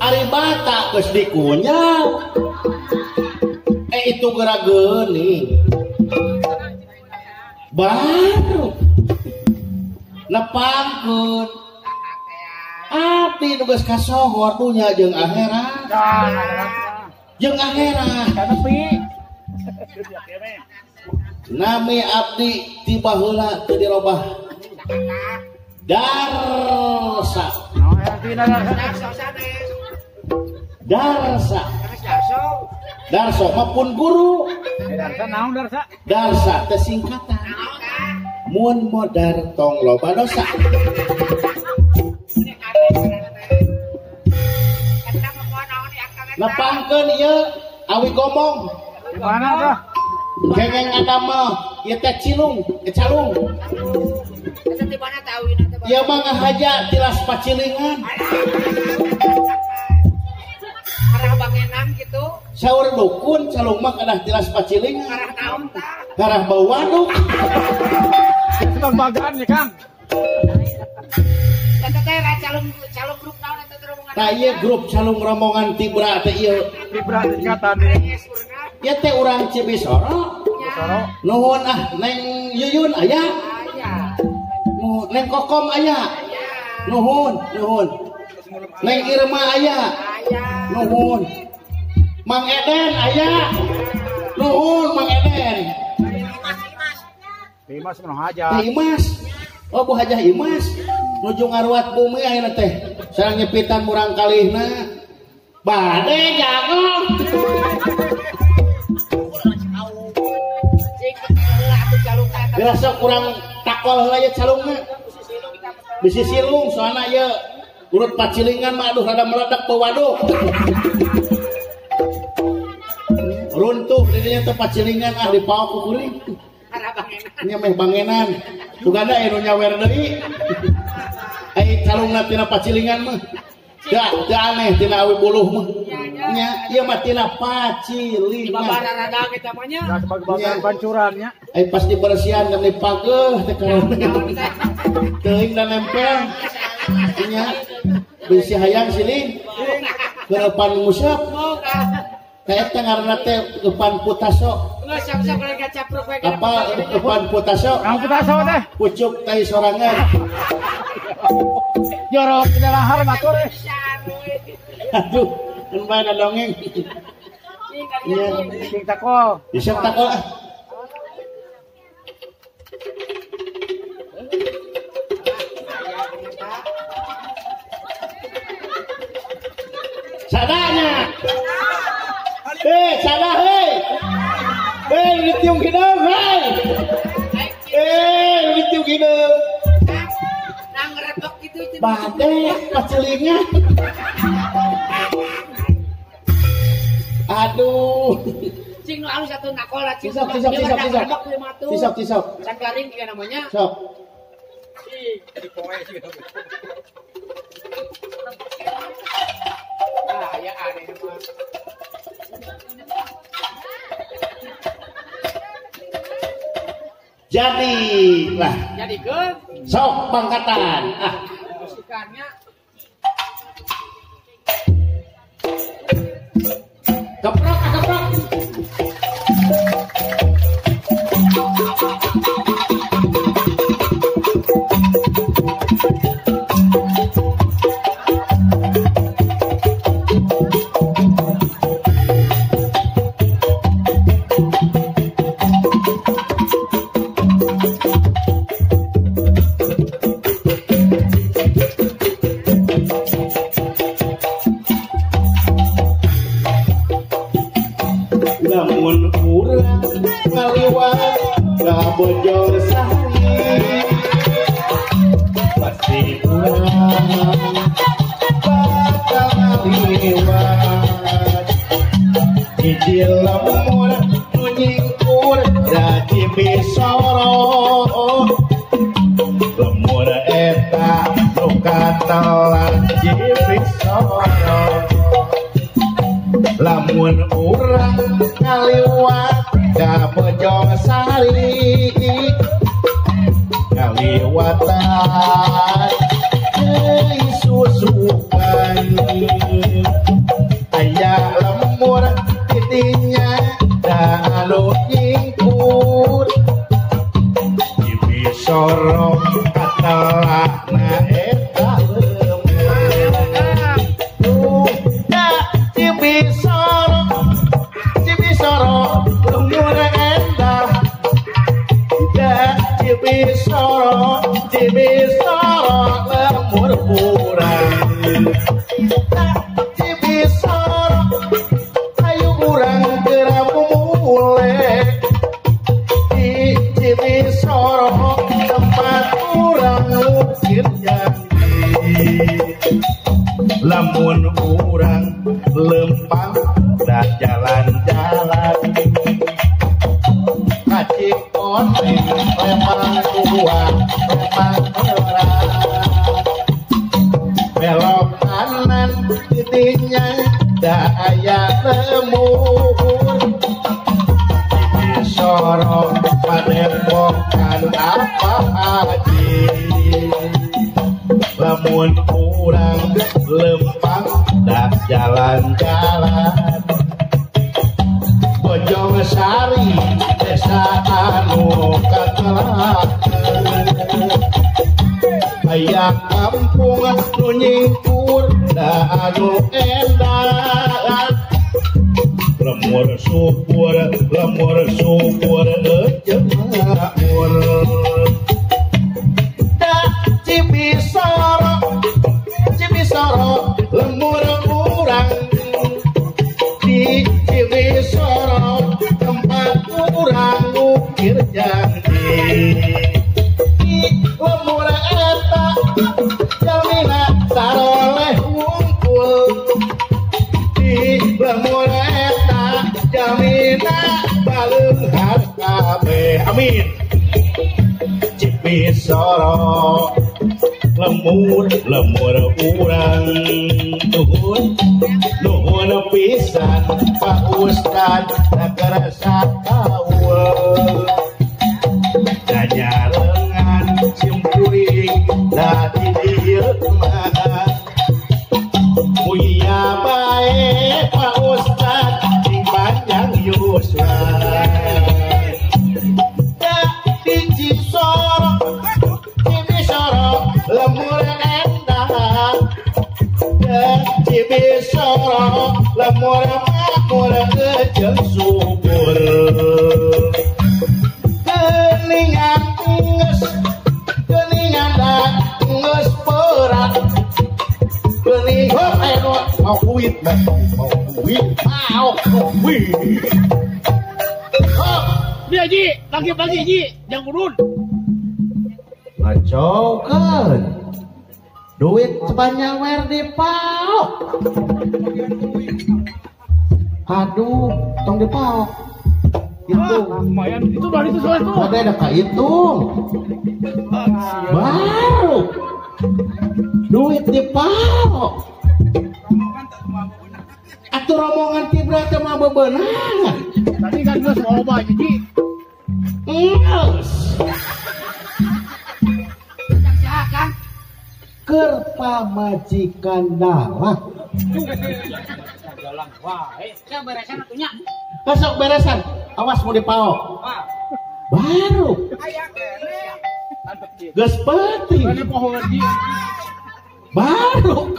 Ari bata geus dikunyah. Itu geura geuning. Baru nepangkeun. Abdi nu geus kasohor dunya jeung akhirat. Jeung akhirat. Nami abdi ti baheula teu dirobah. Darsa. Darsa. Darso mah pun guru. Darsa naon darsa? Darsa teh singkatan. Mun modar tong loba dosa. Nepangkeun ieu awi gomong. Di mana tah? Kengeng adamel ieu teh cilung, calung. Eta di mana teh awina teh? Ieu mah ngahaja tilas pacilingan. Arah bangenan gitu. Saur dukun calung mah kedah tilas pacilingan. Arah naon tah? Arah bau waduk. Sebag-bagan ya Kang. Eta teh calung calung grup naon eta teh rombongan. Tah ieu grup calung rombongan Tibra teh ieu. Tibra singkatan. Ieu teh urang Cibisoro. Cibisoro. Nuhun ah Neng Yuyun aya. Aya. Nuhun Neng Kokom aya. Nuhun, nuhun. Neng Irma aya. Aya. Nuhun. Mang Eden aya. Nuhun Mang Eden. Imas nu haja. Imas. Oh Bu Hajah Imas. Nuju ngaruat bumi ayeuna teh. Sareng nyepitan murang kalihna. Bade jago. Dirasa kurang takol heula ye calungna. Bisi silung soalna ieu urut pacilingan mah aduh rada meledak bau waduk. Runtuh didinya teh pacilingan ah dipaok ku kuring. Nya meh bangenan. Suganda aya nu nyawer deui. Ai calungna tina pacilingan mah. Da teu aneh tina awi buluh mah. Nya ieu mah tina pacilingan. Babara radang eta mah nya. Sebagai pancurannya. Ai pas dibersihan kan dipageuh teh karena. Teuing da nempel. Nya bisi hayang siling. Kerepan ngusap. Eta ngaranna teh eupan putaso. Apa eupan putaso? Naon putaso teh? Pucuk tai sorangan. Jorok di lahar matur. Aduh, mun bae dongeng. Iya, sing takol. Bisa takol ah. Sadanya. Eh, salah hei. Eh, ditiung hideung hei. Eh, ditiung hideung. Nang ngeretok gitu itu. Bade pacilingan. Aduh. Cing nu alus atuh nakola cing. Tisok tisok tisok tisok. Tisok tisok. Canggaring juga namanya. Sok. Ih, dipoe sih. Ah, ya aneh mah. Jadi lah. Jadi ke sok pangkatan. Ah. Musikannya. Keprok, keprok. Lamun urang ngaliwat ka Bojong Sari pasti urang bakal ngaliwat hiji lemur nu nyingkur da Cibisoro lemur eta nu katelah Cibisoro lamun urang ngaliwat ka Bojong Sari ngaliwatan deui susukan Lamun urang lempang da jalan-jalan ka Cikoneng Lembang dua Lembang merah belok kanan titiknya da aya lemur Sorong padepokan apa haji lamun urang lempang da jalan-jalan Bojong Sari desa anu katelakeun aya kampung nu nyingkur da anu endah lemur subur jeung makmur da Cibisoro lemur urang di Cibisoro tempat urang ukir janji di lemur eta jalmina saroleh wungkul di lemur eta jalmina baleunghar kabeh amin Cibisoro lemur lemur urang nuhun nuhun pisan Pak Ustad sakersa kaul danyarengan simkuring da di dieu mah mulia bae Pak Ustad sing panjang yuswa da di Cisoro lemur endah Cibisoro lemur makmur jeung subur geuningan geus geuningan da geus perak geuning mau kuit mau kuit mau kuit. Dia Ji, pagi-pagi Ji, jangan urun. Ngacokeun duit sebanyak wer dipaok. Aduh, tong dipaok. Itu lumayan, itu baru itu soalnya tuh. Ada kahitung. Baru duit dipaok. Atuh rombongan tibra teh mah bebenangan. Tadi kan geus loba Ji. Geus. Keur pamajikan dalah. Jalan wae. Beresan atuh nya. Besok beresan. Awas mau dipaok. Baru. Geus penting. Baru.